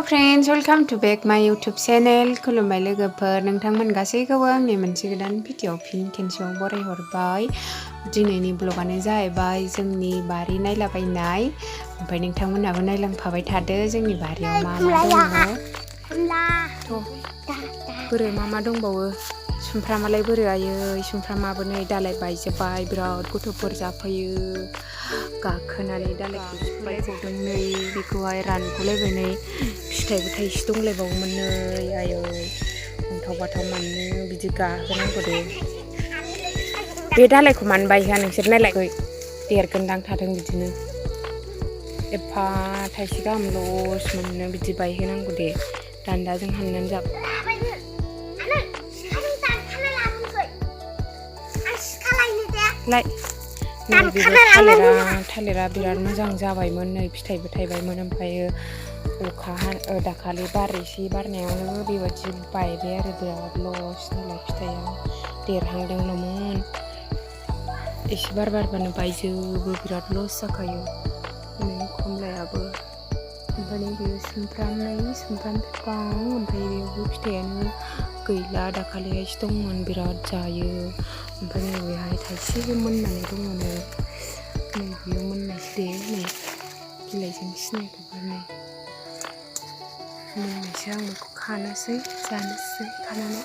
friends welcome to back माय YouTube channel खुलुमबाय लोगोफोर नोंथांमोन गासैखौबो आंनि मोनसे गोदान भिडिअ फिन खेनसेयाव बरायहरबाय दिनैनि ब्लगानो जाहैबाय जोंनि बारि नायलाबायनाय ओमफ्राय नोंथांमोनाबो नायलांफाबाय थादो जोंनि बारियाव मा दङ बोरो मा दंबावो सुमफ्रामालाय बोरो आयै सुमफ्रामाबो नै दालाय बायजोब्बाय बिराद गथ'फोर जाफैयो गाखोनानै दालायखौ सिफायजोबदों नै बेखौहाय रानगुलायबाय नै फिथाइबो थाइसे दंलायबावोमोन नै आयै अन्थाव बाथाव मानो बिदि गाखोनांगौ दे बे दालायखौ मानो बायहोआ नोंसोर नायलाय देरगोनदां थाथों बिदिनो एफा थाइसे गाहाम लस मोनो बिदि बायहोनांगौ दे दान्दाजों हाननानै जाब लाय नै बेबो थालिरा बिराद मोजां जाबायमोन नै फिथाइबो थाइबायमोन ओमफ्रायो अखा दाखालि बारैसि बारनायावनो बेबायदि बायबाय आरो बिराद लस नालाय फिथाइया देरहांदोंल'मोन एसे बारबानो बायजोबो बिराद लस जाखायो नै खमलायाबो ओमफ्राय बेयो सुमफ्राम बिफां ओमफ्राय बेयावबो फिथाइयानो गैला दाखालिहायसो दंमोन बिराद जायो ओमफ्राय नैबेहाय थाइसेबो मोननानै दङ नै बेयो मोननायसो दे नै बिलाइजों सिनायखौबो नै मोननायसो आं बेखौ खानोसै जानोसै खानानै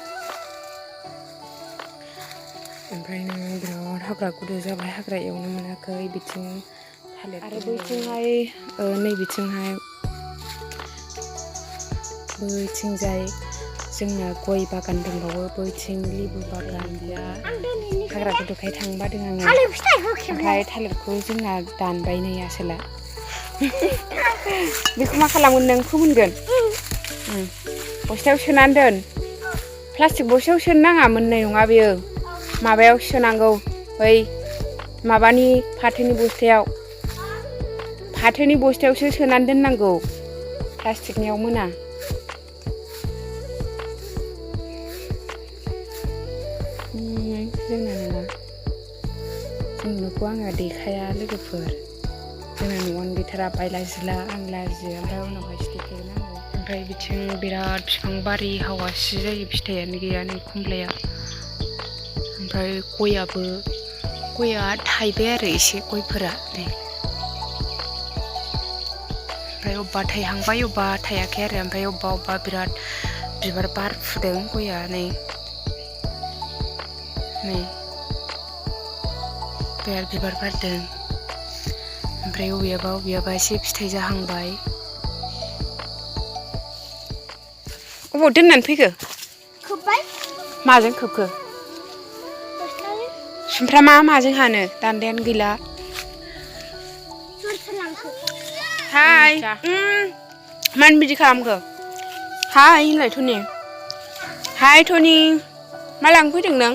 ओमफ्राय नोङो बिराद हाग्रा गुदु जाबाय हाग्रा एवनो मोनाखै बिथिं थालिर आरो बैथिंहाय बैथिंजाय जोंना गय बागान दंबावो बैथिं लेबु बागान गैया हाग्रा गुदुखाय थांबादों आङो ओमफ्राय थालिरखौ जोंना दानबाय नै आसोला बेखौ मा खालामगोन नों फोमोनगोन बस्थायाव सोनानै दोन प्लास्टिक बस्थायाव सोनो नाङा मोननाय नङा बेयो माबायाव सोनांगौ बै माबानि फाथोनि बस्थायावसो सोनानै दोननांगौ प्लास्टिकनियाव मोना जोंना नङा जों न'खौ आङो देखाया लोगोफोर जोंना न'आनो गैथारा बायला जिला आं लाजियो ओमफ्राय उनावहायसो देखायगोन आङो ओमफ्राय बिथिं बिराद बिफां बारि हावासि जायो फिथाइयानो गैया नै खमलाया ओमफ्राय गया थाइबाय आरो एसे गयफोरा नै ओमफ्राय अबेबा थाइहांबाय अबेबा थायाखै आरो ओमफ्राय अबेबा बिराद बिबार बारफुदों गया नै बिराद बिबार बारदों ओमफ्राय बबेयाबा एसे फिथाइ जाहांबाय अबाव दोननानै फैखो खोबबाय माजों खोबखो सुमफ्रामा माजों हानो दान्दायानो गैला हाय मानो बिदि खालामखो हाय होनलाय टनि हाय टनि मा लांफैदों नों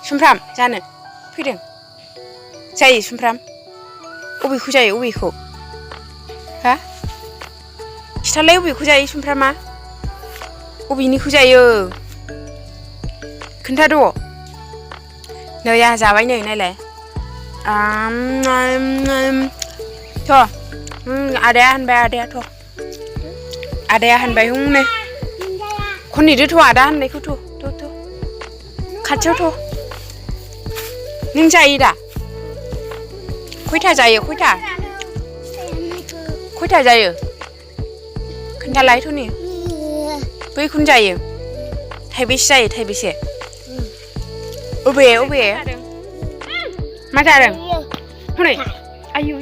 सुमफ्राम जानो फैदों जायो सुमफ्राम अबेखौ जायो अबेखौ हा खिथालाय अबेखौ जायो सुमफ्रामा अबेनिखौ जायो खोन्थाद' नै आंहा जाबाय नै नायलाय आदाया होनबाय हनै खननैदोथ' आदा होननायखौ थ' खाथियाव थ' नों जायो दा खयथा जायो खयथा जायो खोन्थालाय टनि बैखौनो जायो थाइबेसे जायो थाइबेसे अबे मा जादों हनै आयु